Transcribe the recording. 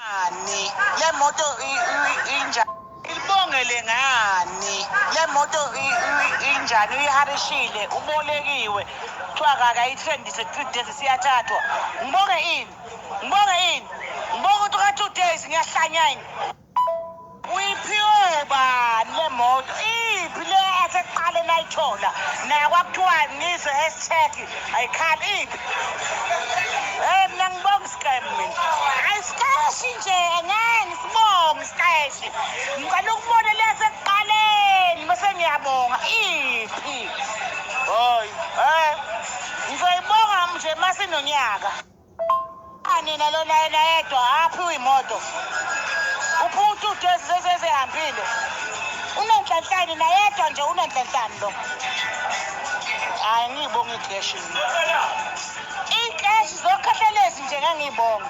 Ngani le moto injani? Ilibongele ngani le moto injani? Uyiharishile, ubolekiwe, kuthiwa kakayithendise 3 days siyathathwa. Ngibonge ini? Ngibonge ini? Ngibonge ukuthi ka-2 days ngiyahlanya yini? Uyiphiwe bani le moto? Iphi le asekuqale nayithola? Nayo kwakuthiwa ngizwe hashtag ayikhali iphi? Eh mina ngibonga iscam mina. Ayisikeshi nje ngeke ngisibonge isikeshi. Ngicela ukubona le sekuqaleni bese ngiyabonga iphi? Hayi, eh ngizoyibonga nje masinonyaka. Nina lona yena yedwa aphiwe imoto. Uphuca 2 days sesesehambile. Unenhlanhlani nayedwa nje unenhlanhlani lo. Hayi ngiyibonga ikheshi mina. Ikeshi zokhahlelezi nje ngangiyibonga.